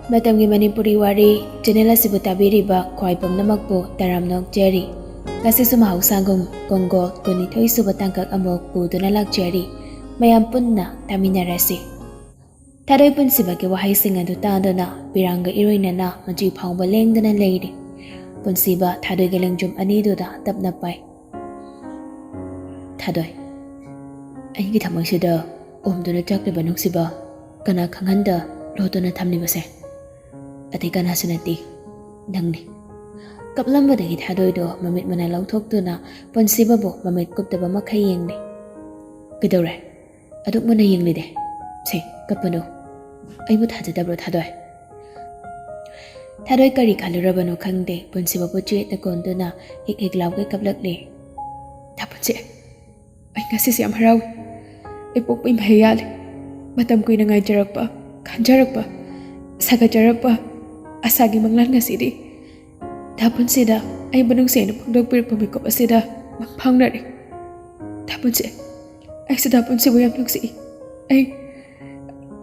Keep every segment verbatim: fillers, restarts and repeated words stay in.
ꯃꯇꯝꯒꯤ ꯃꯅꯤꯄꯨꯔꯤ ꯋꯥꯔꯤ ꯆꯦꯅꯦꯜ ꯑꯁꯤꯕꯨ ꯇꯥꯕꯤꯔꯤꯕ ꯈ꯭ꯋꯥꯏ ꯄꯨꯝꯅꯃꯛꯄꯨ ꯇꯔꯥꯝꯅ ꯑꯣꯛꯆꯔꯤ꯫ ꯉꯁꯤꯁꯨ ꯃꯍꯧꯁꯥꯒꯨꯝ ꯀꯣꯡꯒꯣꯜ ꯀꯨꯟꯅꯤꯊꯣꯏ ꯁꯨꯕ ꯇꯥꯡꯀꯛ ꯑꯃꯨꯛ ꯄꯨꯗꯨꯅ ꯂꯥꯛꯆꯔꯤ꯫ ꯃꯌꯥꯝ ꯄꯨꯟꯅ ꯇꯥꯃꯤꯟꯅꯔꯁꯤ꯫ ꯊꯥꯗꯣꯏ ꯄꯨꯟꯁꯤꯕꯒꯤ ꯋꯥꯍꯩꯁꯤꯡ ꯑꯗꯨ ꯇꯥꯗꯨꯅ ꯄꯤꯔꯥꯡꯒ ꯏꯔꯣꯏꯅꯅ ꯃꯆꯤ ꯐꯥꯎꯕ ꯂꯦꯡꯗꯅ ꯂꯩꯔꯤ꯫ ꯄꯨꯟꯁꯤꯕ ꯊꯥꯗꯣꯏꯒꯤ ꯂꯦꯡꯖꯨꯝ ꯑꯅꯤꯗꯨꯗ ꯇꯞꯅ ꯄꯥꯏ꯫ ꯊꯥꯗꯣꯏ, ꯑꯩꯒꯤ ꯊꯃꯣꯏꯁꯤꯗ ꯑꯣꯝꯗꯨꯅ ꯆꯥꯛꯂꯤꯕ ꯅꯨꯡꯁꯤꯕ ꯀꯅꯥ ꯈꯪꯍꯟꯗ ꯂꯣꯠꯇꯨꯅ ꯊꯝꯂꯤꯕꯁꯦ ꯑꯇꯩ ꯀꯅꯥꯁꯨ ꯅꯠꯇꯦ, ꯅꯪꯅꯤ꯫ ꯀꯞꯂꯝꯕꯗꯒꯤ ꯊꯥꯗꯣꯏꯗꯣ ꯃꯃꯤꯠ ꯃꯅꯥ ꯂꯧꯊꯣꯛꯇꯨꯅ ꯄꯨꯟꯁꯤꯕꯕꯨ ꯃꯃꯤꯠ ꯀꯨꯞꯇꯕ ꯃꯈꯩ ꯌꯦꯡꯂꯤ꯫ ꯀꯩꯗꯧꯔꯦ? ꯑꯗꯨꯛ ꯃꯨꯟꯅ ꯌꯦꯡꯂꯤꯗꯦ꯫ ꯁꯦ, ꯀꯞꯄꯅꯨ꯫ ꯑꯩꯕꯨ ꯊꯥꯖꯗꯕ꯭ꯔꯣ, ꯊꯥꯗꯣꯏ? ꯊꯥꯗꯣꯏ ꯀꯔꯤ ꯈꯜꯂꯨꯔꯕꯅꯣ ꯈꯪꯗꯦ, ꯄꯨꯟꯁꯤꯕꯕꯨ ꯆꯦꯠꯅ ꯀꯣꯟꯗꯨꯅ ꯍꯤꯛ ꯍꯤꯛ ꯂꯥꯎꯒꯩ ꯀꯞꯂꯛꯂꯦ꯫ ꯊꯥꯄꯨꯟꯁꯤ, ꯑꯩ ꯉꯁꯤꯁꯦ ꯌꯥꯝ ꯍꯔꯥꯎꯏ꯫ ꯑꯩ ꯄꯣꯛꯄꯩ ꯃꯍꯩ ꯌꯥꯜꯂꯦ꯫ ꯃꯇꯝ ꯀꯨꯏꯅ ꯉꯥꯏꯖꯔꯛꯄ, ꯈꯟꯖꯔꯛꯄ, ꯁꯥꯒꯠꯆꯔꯛꯄ ꯑꯁꯥꯒꯤ ꯃꯪꯂꯥꯟ ꯉꯁꯤꯗꯤ ꯊꯥꯄꯨꯟꯁꯤꯗ ꯑꯩꯕꯨ ꯅꯨꯡꯁꯤ ꯍꯥꯏꯅ ꯐꯣꯡꯗꯣꯛꯄꯤꯔꯛꯄ ꯃꯤꯀꯨꯞ ꯑꯁꯤꯗ ꯃꯪ ꯐꯥꯎꯅꯔꯦ꯫ ꯊꯥꯄꯨꯟꯁꯤ, ꯑꯩꯁꯨ ꯊꯥꯄꯨꯟꯁꯤꯕꯨ ꯌꯥꯝ ꯅꯨꯡꯁꯤꯏ꯫ ꯑꯩ,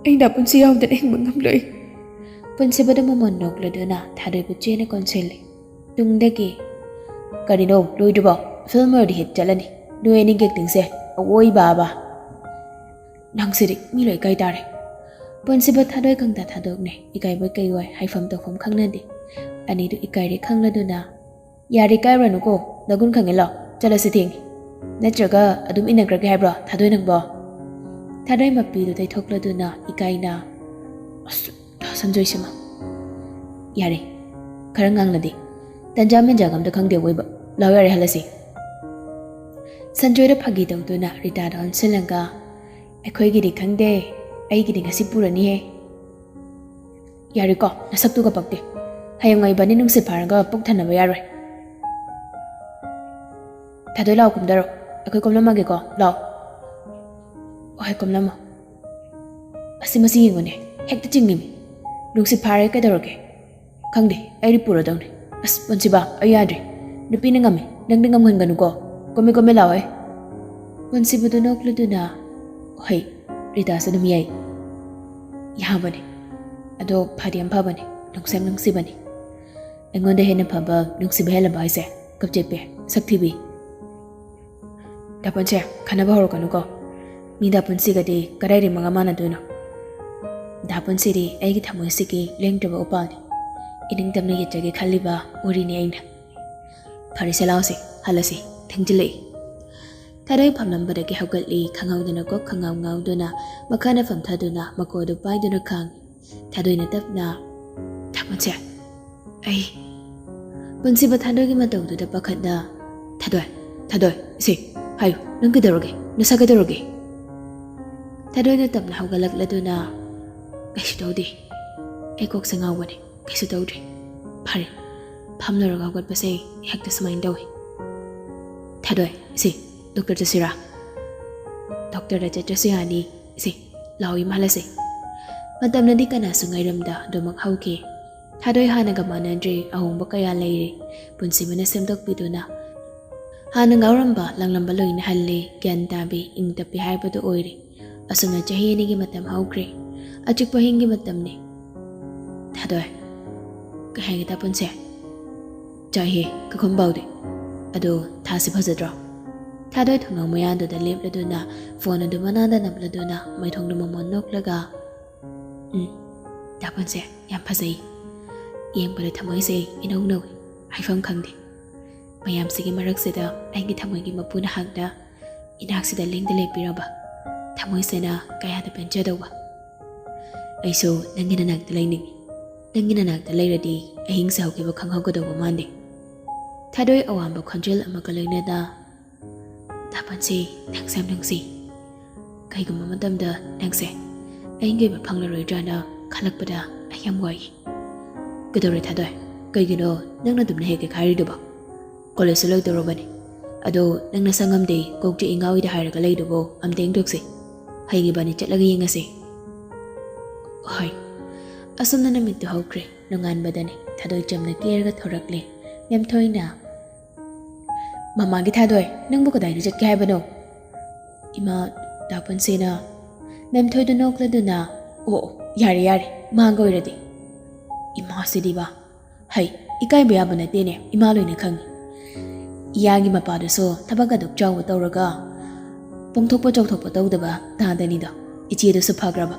ꯑꯩ ꯊꯥꯄꯨꯟꯁꯤ ꯌꯥꯎꯗꯅ ꯍꯤꯡꯕ ꯉꯝꯂꯣꯏ꯫ ꯄꯨꯟꯁꯤꯕꯗ ꯃꯃꯣꯟ ꯅꯣꯛꯂꯗꯨꯅ ꯊꯥꯗꯣꯏꯕꯨ ꯆꯦꯅ ꯀꯣꯟꯁꯤꯜꯂꯤ꯫ ꯇꯨꯡꯗꯒꯤ, "ꯀꯔꯤꯅꯣ, ꯂꯣꯏꯗ꯭ꯔꯤꯕꯣ? ꯐꯤꯜꯝ ꯑꯣꯏꯔꯗꯤ ꯍꯤꯠ ꯆꯠꯂꯅꯤ꯫ ꯅꯣꯏ ꯑꯅꯤꯒꯤ ꯑꯦꯛꯇꯤꯡꯁꯦ ꯑꯋꯣꯏꯕ ꯑꯕ꯫ ꯅꯪꯁꯤꯗꯤ ꯃꯤ ꯂꯣꯏ ꯏꯀꯥꯏ ꯇꯥꯔꯦ꯫" ꯄꯨꯟꯁꯤꯕ ꯊꯥꯗꯣꯏ ꯈꯪꯇꯥ ꯊꯥꯗꯣꯛꯅꯦ꯫ ꯏꯀꯥꯏꯕꯣꯏ ꯀꯩꯕꯣꯏ ꯍꯥꯏꯐꯝ ꯇꯧꯐꯝ ꯈꯪꯅꯗꯦ꯫ ꯑꯅꯤꯗꯨ ꯏꯀꯥꯏꯔꯦ ꯈꯪꯂꯗꯨꯅ, "ꯌꯥꯔꯦ, ꯏꯀꯥꯏꯔꯨꯔꯅꯨꯀꯣ, ꯅꯒꯨꯟ ꯈꯪꯉꯦ, ꯂꯥꯎ, ꯆꯠꯂꯁꯤ, ꯊꯦꯡꯉꯦ꯫ ꯅꯠꯇ꯭ꯔꯒ ꯑꯗꯨꯝ ꯏꯟꯅꯈ꯭ꯔꯒꯦ ꯍꯥꯏꯕ꯭ꯔꯣ, ꯊꯥꯗꯣꯏ ꯅꯪꯕꯣ?" ꯊꯥꯗꯣꯏ ꯃꯄꯤꯗꯨ ꯇꯩꯊꯣꯛꯂꯗꯨꯅ ꯏꯀꯥꯏꯅ, "ꯑꯁ, ꯗꯥ ꯁꯟꯖꯣꯏꯁꯤꯃ꯫ ꯌꯥꯔꯦ, ꯈꯔ ꯉꯥꯡꯅꯗꯦ꯫ ꯇꯟꯖꯥ ꯃꯦꯟꯖꯥꯒ ꯑꯝꯇ ꯈꯪꯗꯦ ꯑꯋꯣꯏꯕ꯫ ꯂꯥꯎ, ꯌꯥꯔꯦ, ꯍꯜꯂꯁꯤ꯫" ꯁꯟꯖꯣꯏꯗ ꯐꯥꯒꯤ ꯇꯧꯗꯨꯅ ꯔꯤꯇꯥꯗ ꯑꯣꯟꯁꯤꯜꯂꯒ, "ꯑꯩꯈꯣꯏꯒꯤꯗꯤ ꯈꯪꯗꯦ, ꯑꯩꯒꯤꯗꯤ ꯉꯁꯤ ꯄꯨꯔꯅꯤꯍꯦ꯫" "ꯌꯥꯔꯦꯀꯣ, ꯅꯁꯛꯇꯨꯒ ꯄꯛꯇꯦ꯫ ꯍꯌꯦꯡ ꯏꯕꯥꯅꯤ ꯅꯨꯡꯁꯤꯠ ꯐꯥꯔꯒ ꯄꯨꯛ ꯊꯟꯅꯕ ꯌꯥꯔꯣꯏ꯫ ꯊꯥꯗꯣꯏ, ꯂꯥꯎ, ꯀꯨꯝꯗꯔꯣ꯫ ꯑꯩꯈꯣꯏ ꯀꯨꯝꯂꯝꯃꯒꯦꯀꯣ, ꯂꯥꯎ꯫" "ꯍꯣꯏ, ꯀꯨꯝꯂꯝꯃꯣ꯫ ꯑꯁꯤ ꯃꯁꯤ ꯌꯦꯡꯉꯨꯅꯦ, ꯍꯦꯛꯇ ꯆꯤꯡꯉꯤꯃꯤ꯫ ꯅꯨꯡꯁꯤꯠ ꯐꯥꯔꯦ ꯀꯩꯗꯧꯔꯒꯦ? ꯈꯪꯗꯦ, ꯑꯩꯗꯤ ꯄꯨꯔꯗꯧꯅꯤ꯫ ꯑꯁ, ꯄꯨꯟꯁꯤꯕ, ꯑꯩ ꯌꯥꯗ꯭ꯔꯦ꯫ ꯅꯨꯄꯤꯅ ꯉꯝꯃꯤ, ꯅꯪꯗꯤ ꯉꯝꯍꯟꯒꯅꯨꯀꯣ꯫ ꯀꯨꯝꯃꯦ, ꯀꯨꯝꯃꯦ, ꯂꯥꯎꯍꯦ꯫" ꯄꯨꯟꯁꯤꯕꯗꯨ ꯅꯣꯛꯂꯗꯨꯅ, "ꯍꯣꯏ, ꯔꯤꯇꯥꯁꯨ ꯑꯗꯨꯝ ꯌꯥꯏ꯫" ꯌꯥꯕꯅꯤ꯫ ꯑꯗꯣ ꯐꯗꯤ ꯌꯥꯝ ꯐꯕꯅꯦ, ꯅꯨꯡꯁꯤ ꯌꯥꯝ ꯅꯨꯡꯁꯤꯕꯅꯦ꯫ ꯑꯩꯉꯣꯟꯗ ꯍꯦꯟꯅ ꯐꯕ ꯅꯨꯡꯁꯤꯕ ꯍꯦꯜꯂꯕ ꯍꯥꯏꯁꯦ? ꯀꯞꯆꯦꯠꯄꯤ, ꯁꯛꯊꯤꯕꯤ꯫ ꯗꯥ ꯄꯨꯟꯁꯦ, ꯈꯟꯅꯕ ꯍꯧꯔꯛꯀꯅꯨꯀꯣ꯫ ꯃꯤ ꯗꯥ ꯄꯨꯟꯁꯤꯒꯗꯤ ꯀꯗꯥꯏꯗꯩ ꯃꯉꯥ ꯃꯥꯟꯅꯗꯣꯏꯅꯣ? ꯗꯥ ꯄꯨꯟꯁꯤꯗꯤ ꯑꯩꯒꯤ ꯊꯃꯣꯏꯁꯤꯒꯤ ꯂꯦꯡꯗ꯭ꯔꯕ ꯎꯄꯥꯜꯅꯤ꯫ ꯏꯅꯤꯡꯇꯝꯅ ꯌꯦꯠꯆꯒꯦ ꯈꯜꯂꯤꯕ ꯎꯔꯤꯅꯤ ꯑꯩꯅ꯫ ꯐꯔꯦꯁꯦ, ꯂꯥꯎꯁꯦ, ꯍꯜꯂꯁꯤ, ꯊꯦꯡꯖꯤꯜꯂꯛꯏ꯫ ꯊꯥꯗꯣꯏ ꯐꯝꯂꯝꯕꯗꯒꯤ ꯍꯧꯒꯠꯂꯤ, ꯈꯪꯍꯧꯗꯅ ꯀꯣꯛ ꯈꯪꯉꯥꯎ ꯉꯥꯎꯗꯨꯅ ꯃꯈꯥꯗ ꯐꯝꯊꯗꯨꯅ ꯃꯀꯣ ꯑꯗꯨ ꯄꯥꯏꯗꯨꯅ ꯈꯥꯡꯉꯤ꯫ ꯊꯥꯗꯣꯏꯅ ꯇꯞꯅ, "ꯗꯥ ꯄꯨꯟꯁꯦ, ꯑꯩ..." ꯄꯨꯟꯁꯤꯕ ꯊꯥꯗꯣꯏꯒꯤ ꯃꯇꯧꯗꯨꯗ ꯄꯥꯈꯠꯅ, "ꯊꯥꯗꯣꯏ, ꯊꯥꯗꯣꯏ, ꯏꯁꯦ, ꯍꯥꯏꯌꯨ, ꯅꯪ ꯀꯩꯗꯧꯔꯒꯦ? ꯅꯁꯥ ꯀꯩꯗꯧꯔꯒꯦ?" ꯊꯥꯗꯣꯏꯅ ꯇꯞꯅ ꯍꯧꯒꯠꯂꯛꯂꯗꯨꯅ, "ꯀꯩꯁꯨ ꯇꯧꯗꯦ, ꯑꯩ ꯀꯣꯛꯁꯦ ꯉꯥꯎꯕꯅꯦ, ꯀꯩꯁꯨ ꯇꯧꯗ꯭ꯔꯦ꯫ ꯐꯔꯦ, ꯐꯝꯂꯨꯔꯒ ꯍꯧꯒꯠꯄꯁꯦ ꯍꯦꯛꯇ ꯁꯨꯃꯥꯏꯅ ꯇꯧꯏ꯫ ꯊꯥꯗꯣꯏ, ꯏꯁꯦ, ꯗꯣꯛꯇꯔ ꯆꯠꯁꯤꯔꯥ?" "ꯗꯣꯛꯇꯔꯗ ꯆꯠꯇ꯭ꯔꯁꯨ ꯌꯥꯅꯤ, ꯏꯁꯦ, ꯂꯥꯎ, ꯏꯃꯥ ꯍꯜꯂꯁꯦ꯫" ꯃꯇꯝꯅꯗꯤ ꯀꯅꯥꯁꯨ ꯉꯥꯏꯔꯝꯗ ꯑꯗꯨꯃꯛ ꯍꯧꯈꯤ꯫ ꯊꯥꯗꯣꯏ ꯍꯥꯟꯅꯒ ꯃꯥꯟꯅꯗ꯭ꯔꯦ, ꯑꯍꯣꯡꯕ ꯀꯌꯥ ꯂꯩꯔꯦ꯫ ꯄꯨꯟꯁꯤꯕꯅ ꯁꯦꯝꯗꯣꯛꯄꯤꯗꯨꯅ ꯍꯥꯟꯅ ꯉꯥꯎꯔꯝꯕ ꯂꯥꯡꯂꯝꯕ ꯂꯣꯏꯅ ꯍꯜꯂꯦ, ꯒ꯭ꯌꯥꯟ ꯇꯥꯕꯤ, ꯏꯪ ꯇꯞꯄꯤ ꯍꯥꯏꯕꯗꯨ ꯑꯣꯏꯔꯦ꯫ ꯑꯁꯨꯝꯅ ꯆꯍꯤ ꯑꯅꯤꯒꯤ ꯃꯇꯝ ꯍꯧꯈ꯭ꯔꯦ꯫ ꯑꯆꯤꯛꯄ ꯍꯤꯡꯒꯤ ꯃꯇꯝꯅꯤ꯫ "ꯊꯥꯗꯣꯏ, ꯀꯩ ꯍꯥꯏꯒꯦ ꯗꯥ ꯄꯨꯟꯁꯦ?" "ꯆꯥꯏꯍꯦ, ꯀꯈꯨꯝ ꯄꯥꯎꯗꯤ꯫ ꯑꯗꯣ ꯊꯥꯁꯤ ꯐꯖꯗ꯭ꯔꯣ?" ꯊꯥꯗꯣꯏ ꯊꯣꯡꯅꯥꯎ ꯃꯌꯥꯗꯨꯗ ꯂꯦꯞꯂꯗꯨꯅ ꯐꯣꯟ ꯑꯗꯨ ꯃꯅꯥꯗ ꯅꯞꯂꯗꯨꯅ ꯃꯥꯏꯊꯣꯡꯗꯨ ꯃꯃꯣꯟ ꯅꯣꯛꯂꯒ, "ꯎꯝ, ꯗꯥ ꯄꯨꯟꯁꯦ ꯌꯥꯝ ꯐꯖꯩ꯫ ꯌꯦꯡꯕꯗ ꯊꯃꯣꯏꯁꯦ ꯏꯅꯧ ꯅꯧꯏ, ꯍꯥꯏꯐꯝ ꯈꯪꯗꯦ꯫ ꯃꯌꯥꯝꯁꯤꯒꯤ ꯃꯔꯛꯁꯤꯗ ꯑꯩꯒꯤ ꯊꯃꯣꯏꯒꯤ ꯃꯄꯨꯅ ꯍꯥꯛꯇ ꯏꯅꯥꯛꯁꯤꯗ ꯂꯦꯡꯗ ꯂꯦꯞꯄꯤꯔꯕ ꯊꯃꯣꯏꯁꯤꯅ ꯀꯌꯥꯗ ꯄꯦꯟꯖꯗꯧꯕ꯫ ꯑꯩꯁꯨ ꯅꯪꯒꯤ ꯅꯅꯥꯛꯇ ꯂꯩꯅꯤꯡꯏ꯫ ꯅꯪꯒꯤ ꯅꯅꯥꯛꯇ ꯂꯩꯔꯗꯤ ꯑꯍꯤꯡꯁꯦ ꯍꯧꯈꯤꯕ ꯈꯪꯍꯧꯒꯗꯧꯕ ꯃꯥꯟꯗꯦ꯫" ꯊꯥꯗꯣꯏ ꯑꯋꯥꯡꯕ ꯈꯣꯟꯖꯦꯜ ꯑꯃꯒ ꯂꯣꯏꯅꯅ, "ꯗꯥ ꯄꯨꯟꯁꯤ, ꯅꯪꯁꯦ ꯌꯥꯝ ꯅꯨꯡꯁꯤ꯫ ꯀꯩꯒꯨꯝꯕ ꯃꯇꯝꯗ ꯅꯪꯁꯦ ꯑꯩꯒꯤ ꯑꯣꯏꯕ ꯐꯪꯂꯔꯣꯏꯗ꯭ꯔꯥꯅ ꯈꯜꯂꯛꯄꯗ ꯑꯩ ꯌꯥꯝ ꯋꯥꯏ꯫" "ꯀꯩꯗꯧꯔꯦ ꯊꯥꯗꯣꯏ? ꯀꯩꯒꯤꯅꯣ ꯅꯪꯅ ꯑꯗꯨꯝꯅ ꯍꯦꯛ ꯍꯦꯛ ꯍꯥꯏꯔꯤꯗꯨꯕꯣ? ꯀꯣꯂꯦꯖꯁꯨ ꯂꯣꯏꯗꯧꯔꯕꯅꯤ꯫ ꯑꯗꯣ ꯅꯪ ꯅꯁꯥ ꯉꯝꯗꯦ, ꯀꯣꯛ ꯆꯤꯛꯏ ꯉꯥꯎꯏꯗ ꯍꯥꯏꯔꯒ ꯂꯩꯗꯨꯕꯣ? ꯑꯝꯇ ꯌꯦꯡꯊꯣꯛꯁꯤ꯫ ꯍꯌꯦꯡ ꯏꯕꯥꯅꯤ ꯆꯠꯂꯒ ꯌꯦꯡꯉꯁꯤ꯫" "ꯍꯣꯏ꯫" ꯑꯁꯨꯝꯅ ꯅꯨꯃꯤꯠꯇꯨ ꯍꯧꯈ꯭ꯔꯦ꯫ ꯅꯣꯡꯉꯥꯟꯕꯗꯅꯤ ꯊꯥꯗꯣꯏ ꯆꯝꯅ ꯀꯦꯔꯒ ꯊꯣꯔꯛꯂꯦ꯫ ꯃꯦꯝꯊꯣꯏꯅ, "ꯃꯃꯥꯒꯤ ꯊꯥꯗꯣꯏ, ꯅꯪꯕꯨ ꯀꯗꯥꯏꯗ ꯆꯠꯀꯦ ꯍꯥꯏꯕꯅꯣ?" "ꯏꯃꯥ, ꯗꯥ ꯄꯨꯟꯁꯤꯅ꯫" ꯃꯦꯝꯊꯣꯏꯗꯨ ꯅꯣꯛꯂꯗꯨꯅ, "ꯑꯣ, ꯑꯣ, "ꯌꯥꯔꯦ, ꯌꯥꯔꯦ, ꯃꯥꯒ ꯑꯣꯏꯔꯗꯤ"꯫ ꯏꯃꯥꯁꯤꯗꯤꯕ꯫ "ꯍꯩ, ꯏꯀꯥꯏꯕ ꯌꯥꯕ ꯅꯠꯇꯦꯅꯦ, ꯏꯃꯥ ꯂꯣꯏꯅ ꯈꯪꯉꯤ꯫ ꯏꯌꯥꯒꯤ ꯃꯄꯥꯗꯨꯁꯨ ꯊꯕꯛ ꯑꯗꯨꯛ ꯆꯥꯎꯕ ꯇꯧꯔꯒ ꯄꯣꯡꯊꯣꯛꯄ ꯆꯥꯎꯊꯣꯛꯄ ꯇꯧꯗꯕ ꯇꯥꯗꯅꯤꯗꯣ꯫ ꯏꯆꯦꯗꯨꯁꯨ ꯐꯈ꯭ꯔꯕ꯫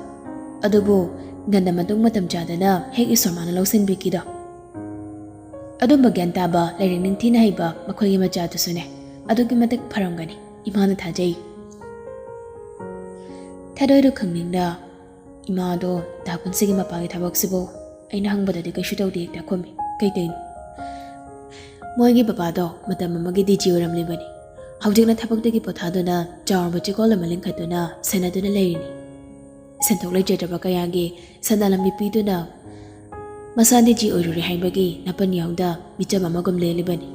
ꯑꯗꯨꯕꯨ ꯉꯟꯅ ꯃꯇꯨꯡ ꯃꯇꯝ ꯆꯥꯗꯅ ꯍꯦꯛ ꯏꯁꯣꯔ ꯃꯥꯅ ꯂꯧꯁꯤꯟꯕꯤꯈꯤꯗꯣ꯫ ꯑꯗꯨꯝꯕ ꯒ꯭ꯌꯥꯟ ꯇꯥꯕ, ꯂꯥꯏꯔꯤꯛ ꯅꯤꯡꯊꯤꯅ ꯍꯩꯕ ꯃꯈꯣꯏꯒꯤ ꯃꯆꯥꯗꯨꯁꯨꯅꯦ ꯑꯗꯨꯛꯀꯤ ꯃꯇꯤꯛ ꯐꯔꯝꯒꯅꯤ꯫ ꯏꯃꯥꯅ ꯊꯥꯖꯩ"꯫ ꯊꯥꯗꯣꯏꯗꯣ ꯈꯪꯅꯤꯡꯅ ꯏꯃꯥꯗꯣ "ꯗꯥ ꯄꯨꯟꯁꯤꯒꯤ ꯃꯄꯥꯒꯤ ꯊꯕꯛꯁꯤꯕꯨ?" ꯑꯩꯅ ꯍꯪꯕꯗꯗꯤ "ꯀꯩꯁꯨ ꯇꯧꯗꯦ" ꯍꯦꯛꯇ ꯈꯨꯝꯃꯤ꯫ "ꯀꯩ ꯇꯧꯔꯤꯅꯣ?" "ꯃꯣꯏꯒꯤ ꯕꯕꯥꯗꯣ ꯃꯇꯝ ꯑꯃꯒꯤ ꯗꯤ ꯖꯤ ꯑꯣꯏꯔꯝꯂꯤꯕꯅꯤ꯫ ꯍꯧꯖꯤꯛꯅ ꯊꯕꯛꯇꯒꯤ ꯄꯣꯊꯥꯗꯨꯅ ꯆꯥꯎꯔꯕ ꯆꯦꯀꯣꯜ ꯑꯃ ꯂꯤꯡꯈꯠꯇꯨꯅ ꯁꯦꯟꯅꯗꯨꯅ ꯂꯩꯔꯤꯅꯤ꯫ ꯁꯦꯟꯊꯣꯛ ꯂꯩꯖꯗ꯭ꯔꯕ ꯀꯌꯥꯒꯤ ꯁꯅꯥ ꯂꯝꯕꯤ ꯄꯤꯗꯨꯅ ꯃꯁꯥ ꯗꯤ ꯖꯤ ꯑꯣꯏꯔꯨꯔꯦ ꯍꯥꯏꯕꯒꯤ ꯅꯥꯄꯟ ꯌꯥꯎꯗ ꯃꯤꯆꯝ ꯑꯃꯒꯨꯝ ꯂꯦꯜꯂꯤꯕꯅꯤ꯫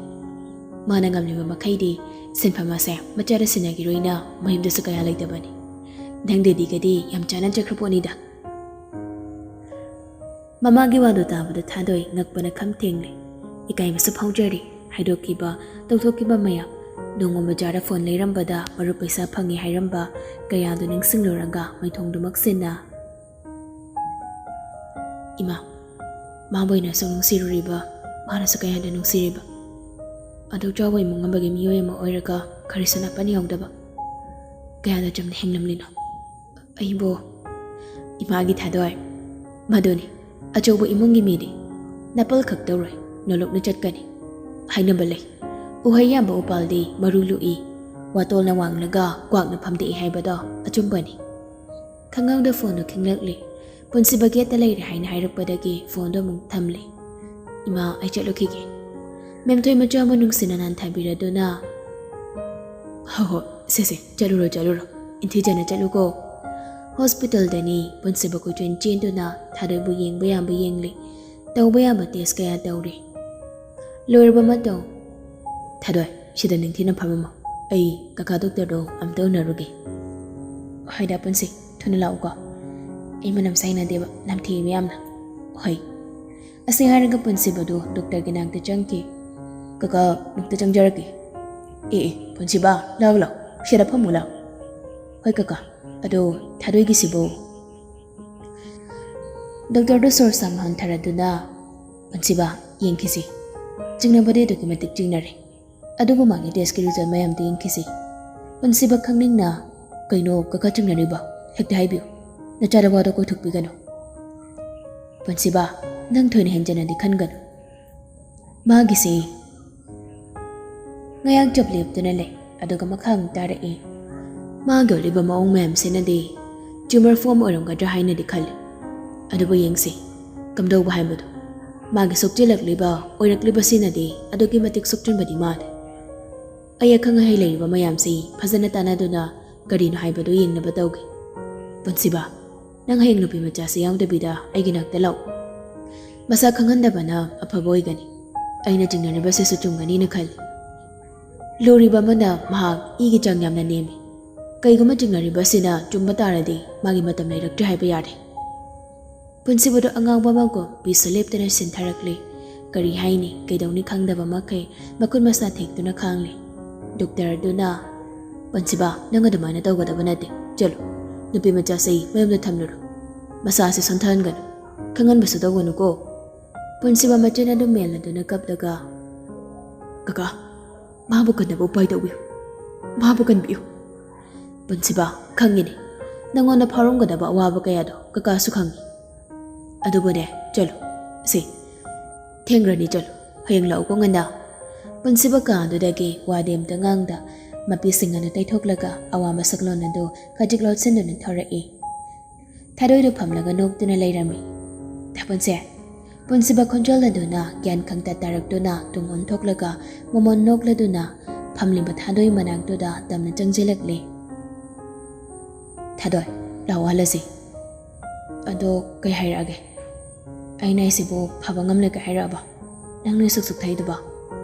ꯃꯥꯅ ꯉꯝꯂꯤꯕ ꯃꯈꯩꯗꯤ ꯁꯤꯟꯐꯝ ꯑꯁꯦ ꯃꯆꯥꯗ ꯁꯤꯟꯅꯈꯤꯔꯣꯏꯅ ꯃꯌꯨꯝꯗꯁꯨ ꯀꯌꯥ ꯂꯩꯇꯕꯅꯤ꯫ ꯅꯪ ꯗꯦꯗꯤꯒꯗꯤ ꯌꯥꯝ ꯆꯥꯟꯅꯖꯈ꯭ꯔ ꯄꯣꯠꯅꯤꯗ"꯫ ꯃꯃꯥꯒꯤ ꯋꯥꯗꯣ ꯇꯥꯕꯗ ꯊꯥꯗꯣꯏ ꯉꯛꯄꯅ ꯈꯝ ꯊꯦꯡꯂꯦ꯫ ꯏꯀꯥꯏꯕꯁꯨ ꯐꯥꯎꯖꯔꯤ꯫ ꯍꯥꯏꯗꯣꯛꯈꯤꯕ, ꯇꯧꯊꯣꯛꯈꯤꯕ ꯃꯌꯥꯝ꯫ ꯅꯣꯡꯃ ꯕꯖꯥꯔꯗ ꯐꯣꯟ ꯂꯩꯔꯝꯕꯗ ꯃꯔꯨꯞ ꯄꯩꯁꯥ ꯐꯪꯉꯦ ꯍꯥꯏꯔꯝꯕ ꯀꯌꯥꯗꯨ ꯅꯤꯡꯁꯤꯡꯂꯨꯔꯒ ꯃꯩꯊꯣꯡꯗꯨꯃꯛ ꯁꯤꯟꯅ "ꯏꯃꯥ, ꯃꯥꯕꯨ ꯑꯩꯅ ꯑꯁꯨꯛ ꯅꯨꯡꯁꯤꯔꯨꯔꯤꯕ, ꯃꯥꯅꯁꯨ ꯀꯌꯥꯗ ꯅꯨꯡꯁꯤꯔꯤꯕ, ꯑꯗꯨꯛ ꯆꯥꯎꯕ ꯏꯃꯨꯡ ꯑꯃꯒꯤ ꯃꯤꯑꯣꯏ ꯑꯃ ꯑꯣꯏꯔꯒ ꯈꯔꯤꯁꯨ ꯅꯥꯄꯟ ꯌꯥꯎꯗꯕ, ꯀꯌꯥꯗ ꯆꯝꯅ ꯍꯤꯡꯂꯝꯂꯤꯅꯣ? ꯑꯩꯕꯨ"꯫ "ꯏꯃꯥꯒꯤ ꯊꯥꯗꯣꯏ, ꯃꯗꯨꯅꯤ ꯑꯆꯧꯕ ꯏꯃꯨꯡꯒꯤ ꯃꯤꯗꯤ ꯅꯥꯄꯜ ꯈꯛ ꯇꯧꯔꯣꯏ, ꯅꯣꯂꯨꯛꯅ ꯆꯠꯀꯅꯤ꯫ ꯍꯥꯏꯅꯕ ꯂꯩ, ꯎꯍꯩ ꯌꯥꯝꯕ ꯎꯄꯥꯜꯗꯤ ꯃꯔꯨ ꯂꯨꯏ, ꯋꯥꯇꯣꯜꯅ ꯋꯥꯡꯂꯒ ꯀ꯭ꯋꯥꯛꯅ ꯐꯝꯗꯦꯛꯏ ꯍꯥꯏꯕꯗꯣ ꯑꯆꯨꯝꯕꯅꯤ"꯫ ꯈꯪꯍꯧꯗ ꯐꯣꯟꯗꯨ ꯈꯤꯡꯂꯛꯂꯤ꯫ "ꯄꯨꯟꯁꯤꯕ ꯒꯦꯠꯇ ꯂꯩꯔꯦ" ꯍꯥꯏꯅ ꯍꯥꯏꯔꯛꯄꯗꯒꯤ ꯐꯣꯟꯗꯨ ꯑꯃꯨꯛ ꯊꯝꯂꯤ꯫ "ꯏꯃꯥ, ꯑꯩ ꯆꯠꯂꯨꯈꯤꯒꯦ"꯫ ꯃꯦꯝꯊꯣꯏ ꯃꯆꯥ ꯑꯃ ꯅꯨꯡꯁꯤꯅ ꯅꯥꯟꯊꯕꯤꯔꯗꯨꯅ, "ꯍꯣ ꯍꯣ, ꯁꯦ ꯁꯦ, ꯆꯠꯂꯨꯔꯣ ꯆꯠꯂꯨꯔꯣ, ꯏꯟꯊꯤꯖꯅ ꯆꯠꯂꯨꯀꯣ"꯫ ꯍꯣꯁꯄꯤꯇꯥꯜꯗꯅꯤ ꯄꯨꯟꯁꯤꯕ ꯀꯣꯏꯆꯦꯟ ꯆꯦꯟꯗꯨꯅ ꯊꯥꯗꯣꯏꯕꯨ ꯌꯦꯡꯕ ꯌꯥꯕ ꯌꯦꯡꯂꯤ꯫ ꯇꯧꯕ ꯌꯥꯕ ꯇꯦꯁ ꯀꯌꯥ ꯇꯧꯔꯤ꯫ ꯂꯣꯏꯔꯕ ꯃꯇꯨꯡ, "ꯊꯥꯗꯣꯏ, ꯁꯤꯗ ꯅꯤꯡꯊꯤꯅ ꯐꯝꯃꯝꯃꯣ꯫ ꯑꯩ ꯀꯀꯥ ꯗꯣꯛꯇꯔꯗꯣ ꯑꯝꯇ ꯎꯅꯔꯨꯒꯦ"꯫ "ꯍꯣꯏꯗ ꯄꯨꯟꯁꯤ, ꯊꯨꯅ ꯂꯥꯛꯎꯀꯣ꯫ ꯑꯩ ꯃꯅꯝꯁꯦ ꯍꯩꯅꯗꯦꯕ, ꯅꯝꯊꯤꯕ ꯌꯥꯝꯅ"꯫ "ꯍꯣꯏ"꯫ ꯑꯁꯤ ꯍꯥꯏꯔꯒ ꯄꯨꯟꯁꯤꯕꯗꯨ ꯗꯣꯛꯇꯔꯒꯤ ꯅꯥꯛꯇ ꯆꯪꯈꯤ꯫ "ꯀꯀꯥ, ꯅꯥꯛꯇ ꯆꯪꯖꯔꯛꯀꯦ"꯫ "ꯑꯦ ꯑꯦ, ꯄꯨꯟꯁꯤꯕ, ꯂꯥꯎ ꯂꯥꯎ, ꯁꯤꯗ ꯐꯝꯃꯨ ꯂꯥꯎ"꯫ "ꯍꯣꯏ ꯀꯀꯥ, ꯑꯗꯣ ꯊꯥꯗꯣꯏꯒꯤꯁꯤꯕꯨ?" ꯗꯣꯛꯇꯔꯗꯨ ꯁꯣꯔ ꯁꯥꯡꯅ ꯍꯣꯟꯊꯔꯗꯨꯅ, "ꯄꯨꯟꯁꯤꯕ, ꯌꯦꯡꯈꯤꯁꯤ꯫ ꯆꯤꯡꯅꯕꯗꯤ ꯑꯗꯨꯛꯀꯤ ꯃꯇꯤꯛ ꯆꯤꯡꯅꯔꯦ꯫ ꯑꯗꯨꯕꯨ ꯃꯥꯒꯤ ꯇꯦꯁꯀꯤ ꯔꯤꯖꯜ ꯃꯌꯥꯝꯗꯨ ꯌꯦꯡꯈꯤꯁꯤ꯫" ꯄꯨꯟꯁꯤꯕ ꯈꯪꯅꯤꯡꯅ, "ꯀꯩꯅꯣ ꯀꯀꯥ ꯆꯤꯡꯅꯔꯤꯕ? ꯍꯦꯛꯇ ꯍꯥꯏꯕꯤꯌꯨ꯫ ꯅꯆꯥꯗ ꯋꯥꯗꯣ ꯀꯣꯏꯊꯣꯛꯄꯤꯒꯅꯨ꯫" "ꯄꯨꯟꯁꯤꯕ, ꯅꯪ ꯊꯣꯏꯅ ꯍꯦꯟꯖꯅꯗꯤ ꯈꯟꯒꯅꯨ꯫ ꯃꯥꯒꯤꯁꯦ ꯉꯥꯌꯥꯡ ꯆꯞ ꯂꯦꯞꯇꯨꯅ ꯂꯩ, ꯑꯗꯨꯒ ꯃꯈꯥ ꯑꯃꯨꯛ ꯇꯥꯔꯛꯏ꯫ ꯃꯥꯒꯤ ꯑꯣꯏꯔꯤꯕ ꯃꯑꯣꯡ ꯃꯌꯥꯝꯁꯤꯅꯗꯤ ꯇ꯭ꯌꯨꯃꯔ ꯐꯣꯔꯝ ꯑꯣꯏꯔꯝꯒꯗ꯭ꯔꯥ ꯍꯥꯏꯅꯗꯤ ꯈꯜꯂꯤ꯫ ꯑꯗꯨꯕꯨ ꯌꯦꯡꯁꯤ, ꯀꯝꯗꯧꯕ ꯍꯥꯏꯕꯗꯨ꯫ ꯃꯥꯒꯤ ꯁꯣꯛꯆꯤꯜꯂꯛꯂꯤꯕ, ꯑꯣꯏꯔꯛꯂꯤꯕꯁꯤꯅꯗꯤ ꯑꯗꯨꯛꯀꯤ ꯃꯇꯤꯛ ꯁꯣꯛꯆꯤꯟꯕꯗꯤ ꯃꯥꯜꯂꯤ꯫ ꯑꯩ ꯑꯈꯪ ꯑꯍꯩ ꯂꯩꯔꯤꯕ ꯃꯌꯥꯝꯁꯤ ꯐꯖꯅ ꯇꯥꯟꯅꯗꯨꯅ ꯀꯔꯤꯅꯣ ꯍꯥꯏꯕꯗꯨ ꯌꯦꯡꯅꯕ ꯇꯧꯒꯦ꯫ ꯄꯨꯟꯁꯤꯕ, ꯅꯪ ꯍꯌꯦꯡ ꯅꯨꯄꯤ ꯃꯆꯥꯁꯤ ꯌꯥꯎꯗꯕꯤꯗ ꯑꯩꯒꯤ ꯅꯥꯛꯇ ꯂꯥꯛꯎ꯫ ꯃꯁꯥ ꯈꯪꯍꯟꯗꯕꯅ ꯑꯐꯕ ꯑꯣꯏꯒꯅꯤ꯫ ꯑꯩꯅ ꯆꯤꯡꯅꯔꯤꯕꯁꯤꯁꯨ ꯆꯨꯝꯒꯅꯤꯅ ꯈꯜꯂꯤ꯫ ꯂꯨꯔꯤꯕ ꯑꯃꯅ ꯃꯍꯥꯛ ꯏꯒꯤ ꯆꯥꯡ ꯌꯥꯝꯅ ꯅꯦꯝꯃꯤ꯫ ꯀꯩꯒꯨꯝꯕ ꯆꯤꯡꯅꯔꯤꯕꯁꯤꯅ ꯆꯨꯝꯕ ꯇꯥꯔꯗꯤ ꯃꯥꯒꯤ ꯃꯇꯝ ꯂꯩꯔꯛꯇ꯭ꯔꯦ ꯍꯥꯏꯕ ꯌꯥꯔꯦ꯫ ꯄꯨꯟꯁꯤꯕꯗꯨ ꯑꯉꯥꯎꯕ ꯑꯃꯒꯨꯝ ꯄꯤꯁꯨ ꯂꯦꯞꯇꯅ ꯁꯤꯟꯊꯔꯛꯂꯤ꯫ ꯀꯔꯤ ꯍꯥꯏꯅꯤ, ꯀꯩꯗꯧꯅꯤ ꯈꯪꯗꯕ ꯃꯈꯩ ꯃꯈꯨꯠ ꯃꯁꯥ ꯊꯦꯛꯇꯨꯅ ꯈꯥꯡꯂꯤ꯫ ꯗꯣꯛꯇꯔꯗꯨꯅ, "ꯄꯨꯟꯁꯤꯕ, ꯅꯪ ꯑꯗꯨꯃꯥꯏꯅ ꯇꯧꯒꯗꯕ ꯅꯠꯇꯦ꯫ ꯆꯠꯂꯣ, ꯅꯨꯄꯤ ꯃꯆꯥꯁꯤ ꯃꯌꯨꯝꯗ ꯊꯝꯂꯨꯔꯣ꯫ ꯃꯁꯥꯁꯤ ꯁꯣꯟꯊꯍꯟꯒꯅꯨ, ꯈꯪꯍꯟꯕꯁꯨ ꯇꯧꯒꯅꯨꯀꯣ꯫" ꯄꯨꯟꯁꯤꯕ ꯃꯆꯤꯟ ꯑꯗꯨ ꯃꯦꯜꯂꯗꯨꯅ ꯀꯞꯂꯒ, "ꯀꯀꯥ, ꯃꯥꯕꯨ ꯀꯟꯅꯕ ꯎꯄꯥꯏ ꯇꯧꯕꯤꯌꯨ꯫ ꯃꯥꯕꯨ ꯀꯟꯕꯤꯌꯨ꯫" "ꯄꯨꯟꯁꯤꯕ, ꯈꯪꯉꯤꯅꯦ, ꯅꯪꯉꯣꯟꯗ ꯐꯥꯎꯔꯝꯒꯗꯕ ꯑꯋꯥꯕ ꯀꯌꯥꯗꯣ ꯀꯀꯥꯁꯨ ꯈꯪꯉꯤ꯫ ꯑꯗꯨꯕꯨꯅꯦ, ꯆꯠꯂꯣ꯫ ꯁꯤ, ꯊꯦꯡꯈ꯭ꯔꯅꯤ, ꯆꯠꯂꯣ꯫ ꯍꯌꯦꯡ ꯂꯥꯛꯎꯀꯣ ꯉꯟꯅ꯫" ꯄꯨꯟꯁꯤꯕ ꯀꯥ ꯑꯗꯨꯗꯒꯤ ꯋꯥꯗꯤ ꯑꯝꯇ ꯉꯥꯡꯗ ꯃꯄꯤꯁꯤꯡ ꯑꯗꯨ ꯇꯩꯊꯣꯛꯂꯒ ꯑꯋꯥ ꯃꯁꯛꯂꯣꯟ ꯑꯗꯨ ꯈꯖꯤꯛ ꯂꯣꯠꯁꯤꯟꯗꯨꯅ ꯊꯣꯔꯛꯏ꯫ ꯊꯥꯗꯣꯏꯗꯨ ꯐꯝꯂꯒ ꯅꯣꯛꯇꯨꯅ ꯂꯩꯔꯝꯃꯤ꯫ "ꯊꯥꯕꯜꯁꯦ!" ꯄꯨꯟꯁꯤꯕ ꯈꯣꯟꯖꯦꯜ ꯑꯗꯨꯅ ꯒ꯭ꯌꯥꯟ ꯈꯪꯇ ꯇꯥꯔꯛꯇꯨꯅ ꯇꯨꯡ ꯑꯣꯟꯊꯣꯛꯂꯒ ꯃꯃꯣꯟ ꯅꯣꯛꯂꯗꯨꯅ ꯐꯝꯂꯤꯕ ꯊꯥꯗꯣꯏ ꯃꯅꯥꯛꯇꯨꯗ ꯇꯞꯅ ꯆꯪꯁꯤꯜꯂꯛꯂꯦ꯫ "ꯊꯥꯗꯣꯏ, ꯂꯥꯛꯑꯣ ꯍꯜꯂꯁꯤ꯫" "ꯑꯗꯣ ꯀꯩ ꯍꯥꯏꯔꯛꯑꯒꯦ? ꯑꯩꯅ ꯑꯩꯁꯤꯕꯨ ꯐꯕ ꯉꯝꯂꯒꯦ ꯍꯥꯏꯔꯛꯑꯕ? ꯅꯪꯅ ꯁꯨꯛ ꯁꯨꯛ ꯊꯩꯗꯨꯕ?"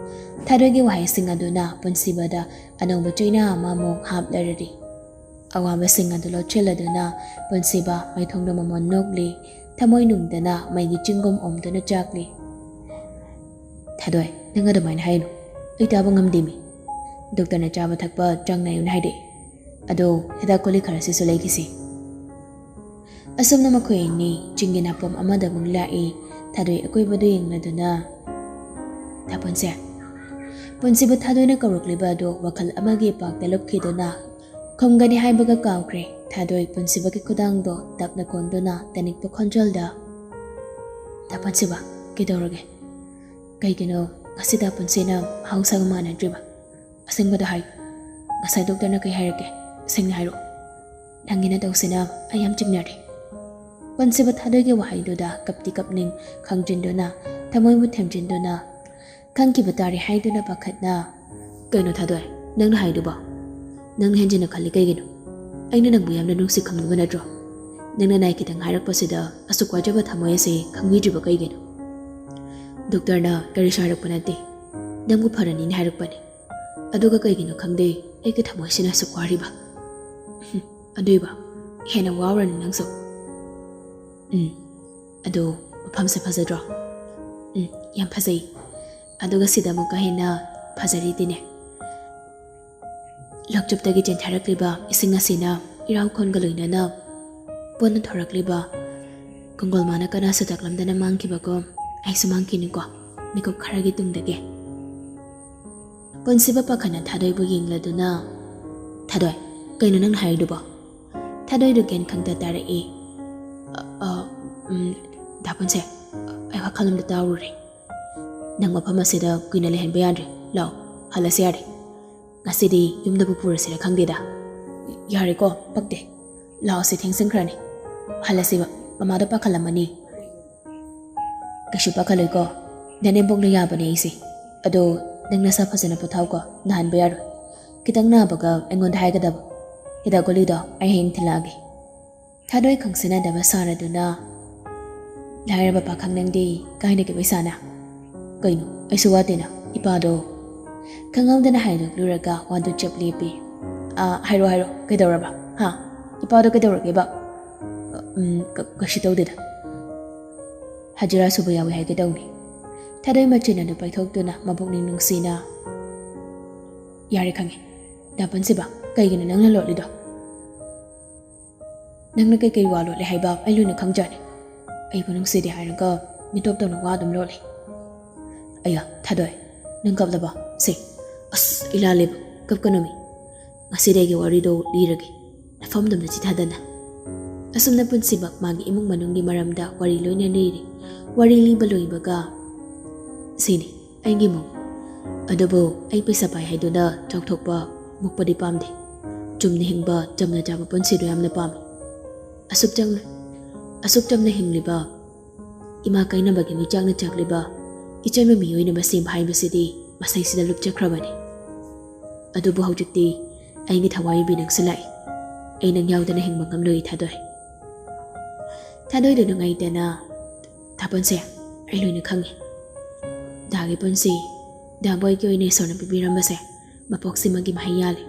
ꯊꯥꯗꯣꯏꯒꯤ ꯋꯥꯍꯩꯁꯤꯡ ꯑꯗꯨꯅ ꯄꯨꯟꯁꯤꯕꯗ ꯑꯅꯧꯕ ꯆꯩꯅꯥ ꯑꯃꯃꯨꯛ ꯍꯥꯞꯂꯔꯔꯤ꯫ ꯑꯋꯥꯕꯁꯤꯡ ꯑꯗꯨ ꯂꯣꯠꯁꯤꯜꯂꯗꯨꯅ ꯄꯨꯟꯁꯤꯕ ꯃꯥꯏꯊꯣꯡꯗ ꯃꯃꯣꯟ ꯅꯣꯛꯂꯤ, ꯊꯃꯣꯏ ꯅꯨꯡꯗꯅ ꯃꯩꯒꯤ ꯆꯤꯡꯒꯨꯝ ꯑꯣꯝꯗꯨꯅ ꯆꯥꯛꯂꯤ꯫ "ꯊꯥꯗꯣꯏ, ꯅꯪ ꯑꯗꯨꯃꯥꯏꯅ ꯍꯥꯏꯅꯨ꯫ ꯑꯩ ꯇꯥꯕ ꯉꯝꯗꯦꯃꯤ꯫ ꯗꯣꯛꯇꯔꯅ ꯆꯥꯕ ꯊꯛꯄ ꯆꯥꯡ ꯅꯥꯏꯌꯨꯅ ꯍꯥꯏꯔꯛꯑꯦ꯫ ꯑꯗꯣ ꯍꯤꯗꯥꯛ ꯒꯨꯂꯤ ꯈꯔꯁꯤꯁꯨ ꯂꯩꯈꯤꯁꯤ꯫" ꯑꯁꯨꯝꯅ ꯃꯈꯣꯏ ꯑꯅꯤ ꯆꯤꯡꯒꯤ ꯅꯥꯄꯣꯝ ꯑꯃꯗ ꯑꯃꯨꯛ ꯂꯥꯛꯏ꯫ ꯊꯥꯗꯣꯏ ꯑꯀꯣꯏꯕꯗꯨ ꯌꯦꯡꯂꯗꯨꯅ, "ꯊꯥꯄꯣꯟꯁꯦ?" ꯄꯨꯟꯁꯤꯕ ꯊꯥꯗꯣꯏꯅ ꯀꯧꯔꯛꯂꯤꯕ ꯑꯗꯨ ꯋꯥꯈꯜ ꯑꯃꯒꯤ ꯏꯄꯥꯛꯇ ꯂꯨꯞꯈꯤꯗꯨꯅ ꯈꯨꯝꯒꯅꯤ ꯍꯥꯏꯕꯒ ꯀꯥꯎꯈ꯭ꯔꯦ꯫ ꯊꯥꯗꯣꯏ ꯄꯨꯟꯁꯤꯕꯒꯤ ꯈꯨꯗꯥꯡꯗꯣ ꯇꯞꯅ ꯀꯣꯟꯗꯨꯅ ꯇꯅꯤꯛꯄ ꯈꯣꯟꯖꯦꯜꯗ, "ꯊꯥꯄꯣꯟꯁꯤꯕ, ꯀꯩꯗꯧꯔꯒꯦ? ꯀꯩꯒꯤꯅꯣ ꯉꯁꯤꯗ ꯄꯨꯟꯁꯤꯅ ꯃꯍꯧꯁꯥꯒ ꯃꯥꯟꯅꯗ꯭ꯔꯤꯕ? ꯑꯁꯦꯡꯕꯗꯣ ꯍꯥꯏꯌꯨ꯫ ꯉꯁꯥꯏ ꯗꯣꯛꯇꯔꯅ ꯀꯩ ꯍꯥꯏꯔꯛꯀꯦ? ꯁꯦꯡꯅ ꯍꯥꯏꯔꯛꯑꯣ꯫ ꯅꯪꯒꯤ ꯅꯇꯧꯁꯤꯅ ꯑꯩ ꯌꯥꯝ ꯆꯤꯡꯅꯔꯦ꯫" ꯄꯨꯟꯁꯤꯕ ꯊꯥꯗꯣꯏꯒꯤ ꯋꯥꯍꯩꯗꯨꯗ ꯀꯞꯇꯤ ꯀꯞꯅꯤꯡ ꯈꯪꯖꯤꯟꯗꯨꯅ, ꯊꯃꯣꯏꯕꯨ ꯊꯦꯝꯖꯤꯟꯗꯨꯅ, ꯈꯪꯈꯤꯕ ꯇꯥꯔꯦ ꯍꯥꯏꯗꯨꯅ ꯄꯥꯈꯠꯅ, "ꯀꯩꯅꯣ ꯊꯥꯗꯣꯏ, ꯅꯪꯅ ꯍꯥꯏꯗꯨꯕꯣ? ꯅꯪꯅ ꯍꯦꯟꯖꯤꯟꯅ ꯈꯜꯂꯤ ꯀꯩꯒꯤꯅꯣ? ꯑꯩꯅ ꯅꯪꯕꯨ ꯌꯥꯝꯅ ꯅꯨꯡꯁꯤ ꯈꯪꯂꯨꯕ ꯅꯠꯇ꯭ꯔꯣ? ꯅꯪꯅ ꯅꯥꯏ ꯈꯤꯇꯪ ꯍꯥꯏꯔꯛꯄꯁꯤꯗ ꯑꯁꯨꯛ ꯋꯥꯖꯕ ꯊꯃꯣꯏ ꯑꯁꯤ ꯈꯪꯕꯤꯗ꯭ꯔꯤꯕ ꯀꯩꯒꯤꯅꯣ? ꯗꯣꯛꯇꯔꯅ ꯀꯔꯤꯁꯨ ꯍꯥꯏꯔꯛꯄ ꯅꯠꯇꯦ꯫ ꯅꯪꯕꯨ ꯐꯔꯅꯤꯅ ꯍꯥꯏꯔꯛꯄꯅꯤ꯫ ꯑꯗꯨꯒ ꯀꯩꯒꯤꯅꯣ ꯈꯪꯗꯦ, ꯑꯩꯒꯤ ꯊꯃꯣꯏꯁꯤꯅ ꯑꯁꯨꯛ ꯋꯥꯔꯤꯕ꯫ ꯍꯨꯝ, ꯑꯗꯨꯏꯕ ꯍꯦꯟꯅ ꯋꯥꯎꯔꯅꯤ ꯅꯪꯁꯨ꯫ ꯎꯝ, ꯑꯗꯣ ꯃꯐꯝꯁꯦ ꯐꯖꯗ꯭ꯔꯣ? ꯎꯝ, ꯌꯥꯝ ꯐꯖꯩ꯫ ꯑꯗꯨꯒ ꯁꯤꯗ ꯑꯃꯨꯛꯀ ꯍꯦꯟꯅ ꯐꯖꯔꯤꯗꯤꯅꯦ꯫ ꯂꯧꯆꯨꯞꯇꯒꯤ ꯆꯦꯟꯊꯔꯛꯂꯤꯕ ꯏꯁꯤꯡ ꯑꯁꯤꯅ ꯏꯔꯥꯎꯈꯣꯟꯒ ꯂꯣꯏꯅꯅ ꯄꯨꯟꯅ ꯊꯣꯔꯛꯂꯤꯕ ꯀꯣꯡꯒꯣꯜ ꯃꯥꯅ ꯀꯅꯥꯁꯨ ꯇꯥꯛꯂꯝꯗꯅ ꯃꯥꯡꯈꯤꯕꯒꯨꯝ ꯑꯩꯁꯨ ꯃꯥꯡꯈꯤꯅꯤꯀꯣ, ꯃꯤꯀꯨꯞ ꯈꯔꯒꯤ ꯇꯨꯡꯗꯒꯤ꯫" ꯄꯨꯟꯁꯤꯕ ꯄꯥꯈꯠꯅ ꯊꯥꯗꯣꯏꯕꯨ ꯌꯦꯡꯂꯗꯨꯅ, "ꯊꯥꯗꯣꯏ, ꯀꯩꯅꯣ ꯅꯪꯅ ꯍꯥꯏꯔꯤꯗꯨꯕꯣ?" ꯊꯥꯗꯣꯏꯗꯨ ꯒ꯭ꯌꯥꯟ ꯈꯪꯇ ꯇꯥꯔꯛꯏ꯫ "ꯑ, ꯑ, ꯎꯝ, ꯗꯥ ꯄꯨꯟꯁꯦ, ꯑꯩ ꯋꯥꯈꯜ ꯑꯃꯗ ꯇꯥꯔꯨꯔꯦ꯫ ꯅꯪ ꯃꯐꯝ ꯑꯁꯤꯗ ꯀꯨꯏꯅ ꯂꯩꯍꯟꯕ ꯌꯥꯗ꯭ꯔꯦ꯫ ꯂꯥꯛꯑꯣ, ꯍꯜꯂꯁꯤ ꯌꯥꯔꯦ꯫ ꯉꯁꯤꯗꯤ ꯌꯨꯝꯗꯕꯨ ꯄꯨꯔꯁꯤꯔ ꯈꯪꯗꯦꯗ꯫" "ꯌꯥꯔꯦꯀꯣ, ꯄꯛꯇꯦ꯫ ꯂꯥꯛꯑꯣꯁꯦ, ꯊꯦꯡꯖꯤꯟꯈ꯭ꯔꯅꯤ꯫ ꯍꯜꯂꯁꯤꯕ, ꯃꯃꯥꯗꯣ ꯄꯥꯈꯠꯂꯝꯃꯅꯤ꯫" "ꯀꯩꯁꯨ ꯄꯥꯈꯠꯂꯣꯏꯀꯣ꯫ ꯅꯅꯦꯝꯕꯣꯛꯅ ꯌꯥꯕꯅꯦ ꯑꯩꯁꯦ꯫ ꯑꯗꯣ ꯅꯪ ꯅꯁꯥ ꯐꯖꯅ ꯄꯣꯊꯥꯎꯀꯣ, ꯅꯥꯍꯟꯕ ꯌꯥꯔꯣꯏ꯫ ꯈꯤꯇꯪ ꯅꯥꯕꯒ ꯑꯩꯉꯣꯟꯗ ꯍꯥꯏꯒꯗꯕ꯫ ꯍꯤꯗꯥꯛ ꯒꯨꯂꯤꯗꯣ ꯑꯩ ꯍꯌꯦꯡ ꯊꯤꯜꯂꯛꯑꯒꯦ꯫" ꯊꯥꯗꯣꯏ ꯈꯪꯁꯤꯟꯅꯗꯕ ꯁꯥꯔꯗꯨꯅ, "ꯂꯥꯏꯔꯕ ꯄꯥꯈꯪ ꯅꯪꯗꯤ ꯀꯥꯏꯗꯒꯤ ꯄꯩꯁꯥꯅ?" "ꯀꯩꯅꯣ, ꯑꯩꯁꯨ ꯋꯥꯠꯇꯦꯅ, ꯏꯄꯥꯗꯣ꯫" ꯈꯪꯍꯧꯗꯅ ꯍꯥꯏꯗꯣꯛꯂꯨꯔꯒ ꯋꯥꯗꯨ ꯆꯞ ꯂꯦꯞꯄꯤ꯫ "ꯑꯥ, ꯍꯥꯏꯔꯣ, ꯍꯥꯏꯔꯣ, ꯀꯩꯗꯧꯔꯕ? ꯍꯥ? ꯏꯄꯥꯗꯣ ꯀꯩꯗꯧꯔꯒꯦꯕ?" "ꯎꯝ, ꯀ-, ꯀꯩꯁꯨ ꯇꯧꯗꯦꯗ꯫ ꯍꯖꯤꯔꯥ ꯁꯨꯕ ꯌꯥꯎꯏ ꯍꯥꯏꯒꯦ ꯇꯧꯅꯤ꯫" ꯊꯥꯗꯣꯏ ꯃꯆꯤꯟ ꯑꯗꯨ ꯄꯥꯏꯊꯣꯛꯇꯨꯅ ꯃꯕꯨꯛꯅꯤꯡ ꯅꯨꯡꯁꯤꯅ, "ꯌꯥꯔꯦ, ꯈꯪꯉꯦ꯫ ꯗꯥ ꯄꯨꯟꯁꯤꯕ, ꯀꯩꯒꯤꯅꯣ ꯅꯪꯅ ꯂꯣꯠꯂꯤꯗꯣ?" ꯅꯪꯅ ꯀꯩꯀꯩ ꯋꯥ ꯂꯣꯠꯂꯦ ꯍꯥꯏꯕ ꯑꯩ ꯂꯣꯏꯅ ꯈꯪꯖꯔꯦ꯫ ꯑꯩꯕꯨ ꯅꯨꯡꯁꯤꯗꯦ ꯍꯥꯏꯔꯒ ꯃꯤꯇꯣꯞ ꯇꯧꯅ ꯋꯥ ꯑꯗꯨꯝ ꯂꯣꯠꯂꯦ꯫ ꯑꯌꯥ, ꯊꯥꯗꯣꯏ, ꯅꯪ ꯀꯞꯂꯕ? ꯁꯦ, ꯑꯁ, ꯏꯂꯥ ꯂꯦꯕꯨ, ꯀꯞꯀꯅꯨꯃꯤ꯫ ꯉꯁꯤꯗꯤ ꯑꯩꯒꯤ ꯋꯥꯔꯤꯗꯣ ꯂꯤꯔꯒꯦ, ꯅꯐꯝꯗꯨꯝꯗ ꯆꯤꯊꯗꯅ꯫ ꯑꯁꯨꯝꯅ ꯄꯨꯟꯁꯤꯕ ꯃꯥꯒꯤ ꯏꯃꯨꯡ ꯃꯅꯨꯡꯒꯤ ꯃꯔꯝꯗ ꯋꯥꯔꯤ ꯂꯣꯏꯅ ꯂꯤꯔꯦ꯫ ꯋꯥꯔꯤ ꯂꯤꯕ ꯂꯣꯏꯕꯒ, ꯁꯤꯅꯤ ꯑꯩꯒꯤ ꯃꯪ꯫ ꯑꯗꯨꯕꯨ ꯑꯩ ꯄꯩꯁꯥ ꯄꯥꯏ ꯍꯥꯏꯗꯨꯅ ꯆꯥꯎꯊꯣꯛꯄ ꯃꯨꯛꯄꯗꯤ ꯄꯥꯝꯗꯦ꯫ ꯆꯨꯝꯅ ꯍꯤꯡꯕ, ꯆꯝꯅ ꯆꯥꯕ ꯄꯨꯟꯁꯤꯗꯨ ꯌꯥꯝꯅ ꯄꯥꯝꯃꯤ꯫ ꯑꯁꯨꯛ ꯆꯝꯅ, ꯑꯁꯨꯛ ꯆꯝꯅ ꯍꯤꯡꯂꯤꯕ, ꯏꯃꯥ ꯀꯥꯏꯅꯕꯒꯤ ꯃꯤꯆꯥꯛꯅ ꯆꯥꯛꯂꯤꯕ ꯏꯆꯟ ꯃꯃꯤ ꯑꯣꯏꯅꯕ ꯁꯦꯝꯕ ꯍꯥꯏꯕꯁꯤꯗꯤ ꯃꯁꯩꯁꯤꯗ ꯂꯨꯞꯆꯈ꯭ꯔꯕꯅꯤ꯫ ꯑꯗꯨꯕꯨ ꯍꯧꯖꯤꯛꯇꯤ ꯑꯩꯒꯤ ꯊꯋꯥꯏ ꯌꯨꯝꯕꯤ ꯅꯪꯁꯤꯜꯂꯛꯏ꯫ ꯑꯩ ꯅꯪ ꯌꯥꯎꯗꯅ ꯍꯤꯡꯕ ꯉꯝꯂꯣꯏ, ꯊꯥꯗꯣꯏ꯫ ꯊꯥꯗꯣꯏꯗꯨ ꯅꯨꯡꯉꯥꯏꯇꯅ, ꯊꯥꯄꯣꯟꯁꯦ, ꯑꯩ ꯂꯣꯏꯅ ꯈꯪꯉꯤ꯫ ꯗꯥꯒꯤ ꯄꯨꯟꯁꯤ, ꯗꯥꯕꯨ ꯑꯩꯒꯤ ꯑꯣꯏꯅ ꯏꯁꯣꯔꯅ ꯄꯤꯕꯤꯔꯝꯕꯁꯦ ꯃꯄꯣꯛꯁꯤꯃꯒꯤ ꯃꯍꯩ ꯌꯥꯜꯂꯤ꯫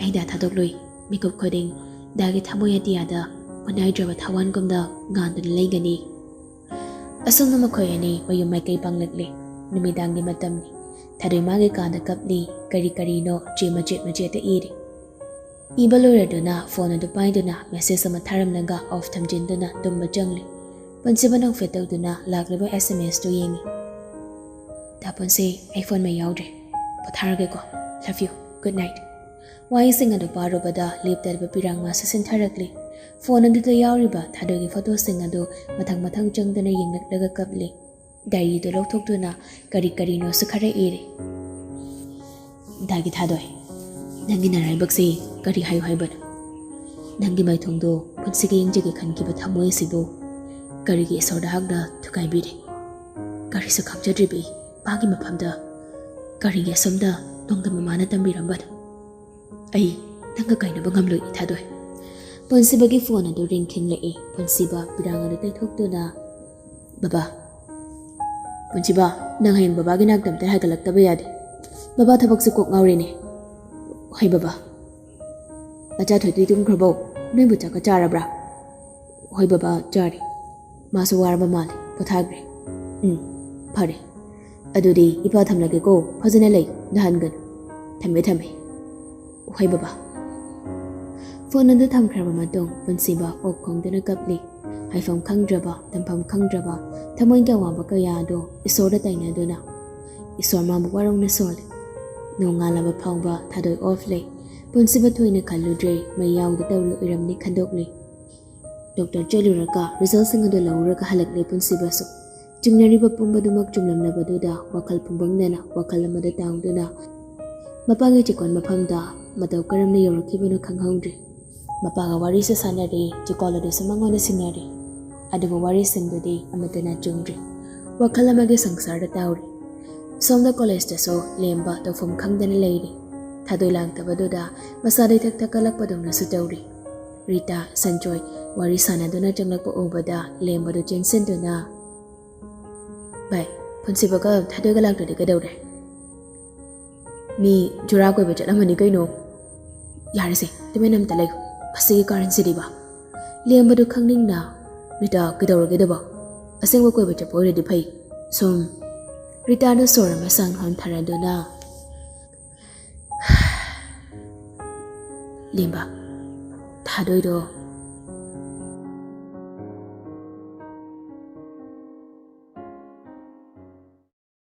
ꯑꯩ ꯗꯥ ꯊꯥꯗꯣꯛꯂꯣꯏ꯫ ꯃꯤꯀꯨꯞ ꯈꯨꯗꯤꯡ ꯗꯥꯒꯤ ꯊꯃꯣꯏ ꯑꯇꯤꯌꯥꯗ ꯃꯨꯟꯅꯥꯏꯗ꯭ꯔꯕ ꯊꯋꯥꯟꯒꯨꯝꯅ ꯉꯥꯟꯗꯨꯅ ꯂꯩꯒꯅꯤ꯫ ꯑꯁꯨꯝꯅ ꯃꯈꯣꯏ ꯑꯅꯤ ꯃꯌꯨꯝ ꯃꯥꯏꯀꯩ ꯄꯥꯡꯂꯛꯂꯤ꯫ ꯅꯨꯃꯤꯗꯥꯡꯒꯤ ꯃꯇꯝꯅꯤ꯫ ꯊꯥꯗꯣꯏ ꯃꯥꯒꯤ ꯀꯥꯗ ꯀꯞꯂꯤ, ꯀꯔꯤ ꯀꯔꯤꯅꯣ ꯆꯦ ꯃꯆꯦꯠ ꯃꯆꯦꯠꯇ ꯏꯔꯤ꯫ ꯏꯕ ꯂꯣꯏꯔꯗꯨꯅ ꯐꯣꯟ ꯑꯗꯨ ꯄꯥꯏꯗꯨꯅ ꯃꯦꯁꯦꯖ ꯑꯃ ꯊꯥꯔꯝꯂꯒ ꯑꯣꯐ ꯊꯝꯖꯤꯟꯗꯨꯅ ꯇꯨꯝꯕ ꯆꯪꯂꯤ꯫ ꯄꯨꯟꯁꯤꯕ ꯅꯣꯛꯐꯦꯠ ꯇꯧꯗꯨꯅ ꯂꯥꯛꯂꯤꯕ ꯑꯦꯁ ꯑꯦꯝ ꯑꯦꯁꯇꯨ ꯌꯦꯡꯉꯤ꯫ ꯗꯥ ꯄꯨꯟꯁꯤ, ꯑꯩ ꯐꯣꯟ ꯃꯩ ꯌꯥꯎꯗ꯭ꯔꯦ꯫ ꯄꯣꯊꯥꯔꯒꯦꯀꯣ꯫ Love you. Good night. ꯋꯥꯍꯩꯁꯤꯡ ꯑꯗꯨ ꯄꯥꯔꯨꯕꯗ ꯂꯦꯞꯇ ꯂꯩꯕ ꯄꯤꯔꯥꯡ ꯃꯥꯁꯨ ꯁꯤꯟꯊꯔꯛꯂꯤ꯫ ꯐꯣꯟ ꯑꯗꯨꯗ ꯌꯥꯎꯔꯤꯕ ꯊꯥꯗꯣꯏꯒꯤ ꯐꯣꯇꯣꯁꯤꯡ ꯑꯗꯨ ꯃꯊꯪ ꯃꯊꯪ ꯆꯪꯗꯨꯅ ꯌꯦꯡꯂꯛꯂꯒ ꯀꯞꯂꯤ꯫ ꯗꯥꯏꯔꯤꯗꯨ ꯂꯧꯊꯣꯛꯇꯨꯅ ꯀꯔꯤ ꯀꯔꯤꯅꯣꯁꯨ ꯈꯔ ꯏꯔꯤ꯫ ꯗꯥꯒꯤ ꯊꯥꯗꯣꯏ, ꯅꯪꯒꯤ ꯅꯔꯥꯏꯕꯛꯁꯤ ꯀꯔꯤ ꯍꯥꯏꯌꯨ ꯍꯥꯏꯕꯅꯣ? ꯅꯪꯒꯤ ꯃꯥꯏꯊꯣꯡꯗꯣ ꯄꯨꯟꯁꯤꯒꯤ ꯌꯦꯡꯖꯒꯦ ꯈꯟꯈꯤꯕ ꯊꯃꯣꯏ ꯑꯁꯤꯕꯨ ꯀꯔꯤꯒꯤ ꯏꯁꯣꯔꯗ ꯍꯛꯅ ꯊꯨꯒꯥꯏꯕꯤꯔꯦ? ꯀꯔꯤꯁꯨ ꯈꯪꯖꯗ꯭ꯔꯤꯕ ꯏꯄꯥꯒꯤ ꯃꯐꯝꯗ ꯀꯔꯤꯒꯤ ꯑꯁꯨꯝꯅ ꯅꯣꯡꯗꯝꯕ ꯃꯥꯅ ꯇꯝꯕꯤꯔꯝꯕꯅꯣ? ꯑꯩ ꯅꯪꯒ ꯀꯥꯏꯅꯕ ꯉꯝꯂꯣꯏ, ꯊꯥꯗꯣꯏ꯫ ꯄꯨꯟꯁꯤꯕꯒꯤ ꯐꯣꯟ ꯑꯗꯨ ꯔꯤꯡ ꯈꯤꯡꯂꯛꯏ꯫ ꯄꯨꯟꯁꯤꯕ ꯄꯤꯔꯥꯡ ꯑꯗꯨ ꯇꯩꯊꯣꯛꯇꯨꯅ, ꯕꯕꯥ, ꯄꯨꯟꯁꯤꯕ, ꯅꯪ ꯍꯌꯦꯡ ꯕꯕꯥꯒꯤ ꯅꯥꯛꯇ ꯑꯝꯇ ꯍꯥꯏꯒꯠꯂꯛꯇꯕ ꯌꯥꯗꯦ꯫ ꯕꯕꯥ ꯊꯕꯛꯁꯦ ꯀꯣꯛ ꯉꯥꯎꯔꯦꯅꯦ꯫ ꯍꯣꯏ ꯕꯕꯥ꯫ ꯃꯆꯥ ꯊꯣꯏꯊꯣꯏ ꯇꯨꯝꯈ꯭ꯔꯕꯣ? ꯅꯣꯏꯕꯨ ꯆꯥꯛꯀ ꯆꯥꯔꯕ꯭ꯔꯥ? ꯍꯣꯏ ꯕꯕꯥ, ꯆꯥꯔꯦ꯫ ꯃꯥꯁꯨ ꯋꯥꯔꯕ ꯃꯥꯜꯂꯦ, ꯄꯣꯊꯥꯈ꯭ꯔꯦ꯫ ꯎꯝ, ꯐꯔꯦ꯫ ꯑꯗꯨꯗꯤ ꯏꯄꯥ ꯊꯝꯂꯒꯦꯀꯣ, ꯐꯖꯅ ꯂꯩ, ꯅꯥꯍꯟꯒꯅꯨ꯫ ꯊꯝꯃꯦ, ꯊꯝꯃꯦ꯫ ꯍꯣꯏ ꯕꯕꯥ꯫ ꯐꯣꯟ ꯑꯗꯨ ꯊꯝꯈ꯭ꯔꯕ ꯃꯇꯨꯡ ꯄꯨꯟꯁꯤꯕ ꯑꯣꯛ ꯈꯣꯡꯗꯨꯅ ꯀꯞꯂꯤ꯫ ꯍꯥꯏꯐꯝ ꯈꯪꯗ꯭ꯔꯕ, ꯇꯝꯐꯝ ꯈꯪꯗ꯭ꯔꯕ ꯊꯃꯣꯏꯒꯤ ꯑꯋꯥꯕ ꯀꯌꯥ ꯑꯗꯨ ꯏꯁꯣꯔꯗ ꯇꯥꯏꯅꯗꯨꯅ, "ꯏꯁꯣꯔ, ꯃꯥꯕꯨ ꯋꯥꯔꯧꯅ ꯁꯣꯜꯂꯤ꯫ ꯅꯣꯡꯉꯥꯜꯂꯕ ꯐꯥꯎꯕ ꯊꯥꯗꯣꯏ ꯑꯣꯐ ꯂꯩ꯫ ꯄꯨꯟꯁꯤꯕ ꯊꯣꯏꯅ ꯈꯜꯂꯨꯗ꯭ꯔꯦ, ꯃꯩ ꯌꯥꯎꯗ ꯇꯧꯔꯤ ꯑꯣꯏꯔꯝꯅꯤ" ꯈꯟꯗꯣꯛꯂꯤ꯫ ꯗꯣꯛꯇꯔ ꯆꯠꯂꯨꯔꯒ ꯔꯤꯖꯜꯁꯤꯡ ꯑꯗꯨ ꯂꯧꯔꯒ ꯍꯜꯂꯛꯂꯦ ꯄꯨꯟꯁꯤꯕꯁꯨ꯫ ꯆꯤꯡꯅꯔꯤꯕ ꯄꯨꯝꯕꯗꯨꯃꯛ ꯆꯨꯝꯂꯝꯂꯕꯗꯨꯗ ꯋꯥꯈꯜ ꯄꯨꯡꯕꯪꯗꯅ ꯋꯥꯈꯜ ꯑꯃꯗ ꯇꯥꯎꯗꯨꯅ ꯃꯄꯥꯒꯤ ꯆꯤꯀꯣꯟ ꯃꯐꯝꯗ ꯃꯇꯧ ꯀꯔꯝꯅ ꯌꯧꯔꯛꯈꯤꯕꯅꯣ ꯈꯪꯍꯧꯗ꯭ꯔꯤ꯫ ꯃꯄꯥꯒ ꯋꯥꯔꯤꯁꯨ ꯁꯥꯟꯅꯔꯤ, ꯆꯤꯀꯣꯜ ꯑꯗꯨꯁꯨ ꯃꯉꯣꯟꯗ ꯁꯤꯟꯅꯔꯤ꯫ ꯑꯗꯨꯕꯨ ꯋꯥꯔꯤꯁꯤꯡꯗꯨꯗꯤ ꯑꯃꯠꯇꯅ ꯆꯨꯝꯗ꯭ꯔꯤ꯫ ꯋꯥꯈꯜ ꯑꯃꯒꯤ ꯁꯪꯁꯥꯔꯗ ꯇꯥꯎꯔꯤ꯫ ꯁꯣꯝꯗ ꯀꯣꯂꯦꯖꯇꯁꯨ ꯂꯦꯝꯕ ꯇꯧꯐꯝ ꯈꯪꯗꯅ ꯂꯩꯔꯤ꯫ ꯊꯥꯗꯣꯏ ꯂꯥꯡꯇꯕꯗꯨꯗ ꯃꯁꯥꯗ ꯏꯊꯛ ꯊꯛꯀꯠꯂꯛꯄꯗꯧꯅꯁꯨ ꯇꯧꯔꯤ꯫ ꯔꯤꯇꯥ, ꯁꯟꯖꯣꯏ ꯋꯥꯔꯤ ꯁꯥꯟꯅꯗꯨꯅ ꯆꯪꯂꯛꯄ ꯎꯕꯗ ꯂꯦꯝꯕꯗꯨ ꯆꯦꯟꯁꯤꯟꯗꯨꯅ, "ꯚꯥꯏ, ꯄꯨꯟꯁꯤꯕꯒ ꯊꯥꯗꯣꯏꯒ ꯂꯥꯛꯇ꯭ꯔꯗꯤ ꯀꯩꯗꯧꯔꯦ? ꯃꯤ ꯖꯨꯔꯥ ꯀꯣꯏꯕ ꯆꯠꯂꯝꯃꯅꯤ ꯀꯩꯅꯣ꯫ ꯌꯥꯔꯦꯁꯦ, ꯇꯨꯃꯤꯟ ꯑꯝꯇ ꯂꯩꯌꯨ꯫ ꯃꯁꯤꯒꯤ ꯀꯥꯔꯟꯁꯤꯗꯤꯕ꯫" ꯂꯦꯝꯕꯗꯨ ꯈꯪꯅꯤꯡꯅ, "ꯔꯤꯇꯥ, ꯀꯩꯗꯧꯔꯒꯦꯗꯕ? ꯑꯁꯦꯡꯕ ꯀꯣꯏꯕ ꯆꯠꯄ ꯑꯣꯏꯔꯗꯤ ꯐꯩ꯫ ꯁꯨꯝ꯫" ꯔꯤꯇꯥꯗ ꯁꯣꯔ ꯑꯃ ꯁꯥꯡꯅ ꯍꯣꯟꯊꯔꯗꯨꯅ, "ꯂꯦꯝꯕ, ꯊꯥꯗꯣꯏꯗꯣ